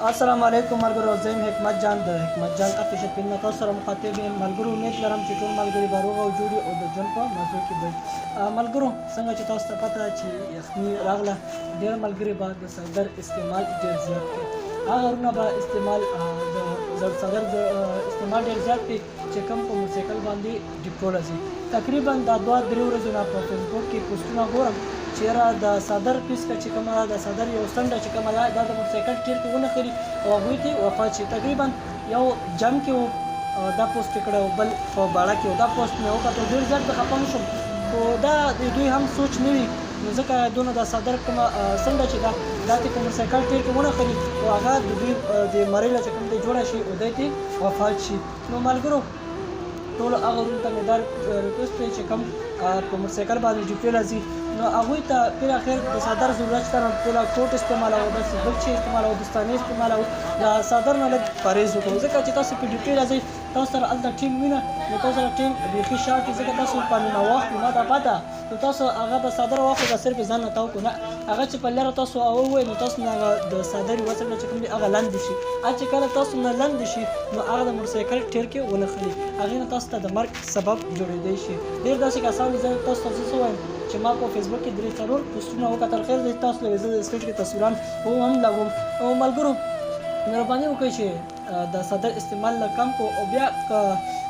السلام علیکم ملګرو، زه یم حکمت جان د حکمت جان افیشل پیج نه تاسو سره مخاطب یم. ملګرو، امید لرم چې ټول ملګري به روغ او جوړ او د ژوند په مزو کې به. ملګرو، څنګه چې تاسو ته پته ده چې یخني راغله، ډېر ملګري به د څادر استعمال ډېر زیات کوي. هغه وروڼه به استعمال د څادر استعمال ډېر زیات کوي چې کوم په موټرسایکل باندې ډیپټو راځي. تقریبا دا 2-3 ورځې نه په فیسبوک کې پوسټونه ګورم چې یاره د څادر پیسکه چې کومه ده، د څادر یو څنډه چې کومه ده، دا د موټرسایکل ټیر کې ونښلي او هغوی ترې وفات شي. تقریبا یو جم کې و دا پوسټ یې کړی و، بل په باړه کې و. دا پوسټ مې وکتو، ډېر زیات به خفه هم شوم، خو دا د دوی هم سوچ نه وي، نو ځکه دونه د څادر کومه څنډه چې ده، دا ترې په موټرسایکل ټیر کې ونښلي او هغه د دوی د مرۍ له چې کوم دی جوړه شي او دی ترې وفات شي. نو ملګرو، ټولو هغه وروڼو ته مې دا ریکویسټ دی چې کوم په موټرسایکل باندې ډیوټي راځي، نو هغوی ته پیر اخر د څادر ضرورت شته، نو پیر کوټ استعمالوو، داسې بل شی استعمالوو، دستانې استعمالوو، د څادر نه لږ پرهېز وکړو، ځکه چې تاسو په ډیوټي راځئ، تاسو سره هلته ټیم وي نه، نو تاسو سره ټیم بیخي شارټ وي، ځکه تاسو باندې ناوخت وي. ما ته پته، نو تاسو هغه به څادر واخلو، دا صرف ځان نه تاو کړو نه، هغه چې په لاره تاسو هغه ووایي، نو تاسو نه هغه د څادر یوه څنډه چې کوم دی هغه لند شي، هغه چې کله تاسو نه لند شي، نو هغه د موټرسایکل ټیر کې ونښلي، هغې نه تاسو ته د مرګ سبب جوړېدی شي. ډېر داسې کسان دي، زه تاسو ته څه وایم چې ما په فیسبوک کې 3-4 پوسټونه وکتل. خیر دی، تاسو له زه د سکرین کې تصویران هم لګوم. او ملګرو، مهرباني وکړئ چې د څادر استعمال له کم کو، او بیا که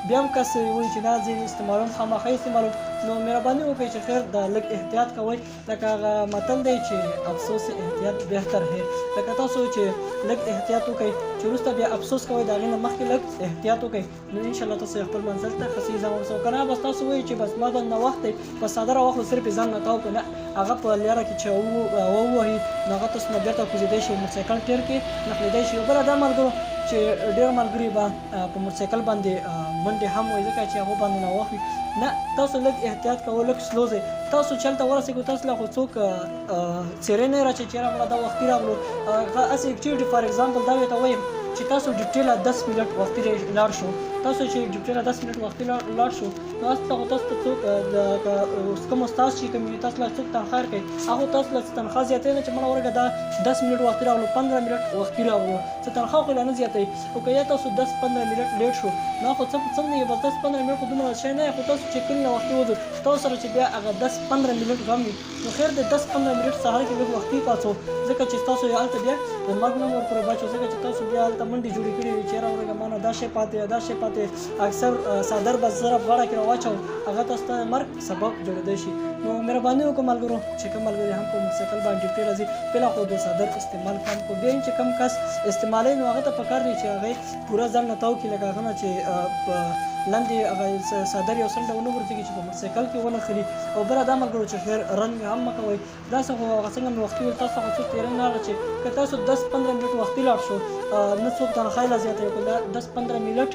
بیا هم کس وایي چې نه، زه یې استعمالوم، خامخا یې استعمالوم، نو مهرباني وکړئ چې خیر د لږ احتیاط کوئ. لکه هغه متل دی چې افسوس احتیاط بهتر دی، لکه تاسو چې لږ احتیاط وکړئ چې وروسته بیا افسوس کوئ، د هغې نه مخکې لږ احتیاط وکړئ، نو انشاءالله تاسو خپل منزل ته ښه صحیح ځان ورسوئ. که نه بس تاسو وایئ چې بس ما باندې وخت دی، بس څادر واخلو، صرف یې ځان نه تاو کړو، نه، هغه په لاره کې چې ووهي، نو هغه تاسو نه بېرته کوزېدی شي، موټرسایکل ټیر کې نښلېدی شي. بله دا ملګرو چې ډېر ملګري به په موټرسایکل باندې منډې هم وایي، ځکه چې هغو باندې ناوخت وي. نه، تاسو لږ احتیاط کوئ، لږ سلو ځئ. تاسو چې هلته ورسېږئ، تاسو له خو څوک څېرې نه راچي چې یاره مړه دا وختي راغلو. هغه هسې اکټیویټي فار اګزامپل دا ورته وایم چې تاسو ډیوټي له 10 منټ وختي لاړ شو، تاسو چې ډیوټي له 10 منټ وختي لاړ شو، نو هلته خو تاسو ته څوک کوم استاد چې کوم وي، تاسو له څوک تنخوا ورکوي، هغه تاسو له څه تنخوا زیاتوي نه چې مړه ورکه دا 10 منټ وختي راغلو، 15 منټ وختي راغلو، څه تنخوا خو یې لا نه زیاتوي. او که یا تاسو 10-15 منټ لیټ شو، نو خو څه نه، بس 10-15 منټ خو دومره شی نه، خو تاسو چې کله وختي وځو، تاسو سره چې بیا هغه 10-15 منټ غم وي، نو خیر دی 10-15 منټ سهار کې لږ وختي پاڅو، ځکه چې تاسو یې هلته بیا د مرګ نه ورپورې بچو، ځکه چې تاسو بیا هلته منډې جوړې کړې وي چې یاره ورګه ما نه دا شی پاتې، دا شی پاتې، اکثر څادر به صرف غاړه کې راواچو، هغه تاسو ته مرګ سبب جوړېدی شي. نو مهرباني وکړو ملګرو چې کوم ملګري هم په موټرسایکل باندې ډیوټي راځي، پهله خو د څادر استعمال کم کړو، بیا چې کوم کس استعمالوي، نو هغه ته پکار دی چې هغه پوره ځان نه تاو کړي، لکه هغه نه چې په لاندې هغه څادر یو څنډه ونه غورځېږي چې په موټرسایکل کې ونښلي. او بله دا ملګرو چې خیر رن مې هم مه کوئ، داسې خو هغه څنګه مې وختي ویل، تاسو خو څوک تېری نه راغی چې که تاسو 10-15 منټ وختي لاړ شو، نه څوک تنخوا یې لا زیاتوي، که 10-15 منټ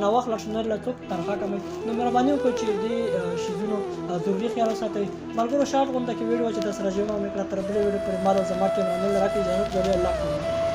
ناوخت لاړ شو، نه له څوک تنخوا کموي. نو مهرباني وکړئ چې دې شیزونو ضروري خیال وساتئ. ملګرو، شارټ غونډه کې ویډیو چې د سره ژمنه مې کړه، تر بلې ویډیو پورې مال او زما کیمرامین راکړئ اجازت، جوړې الله کړم.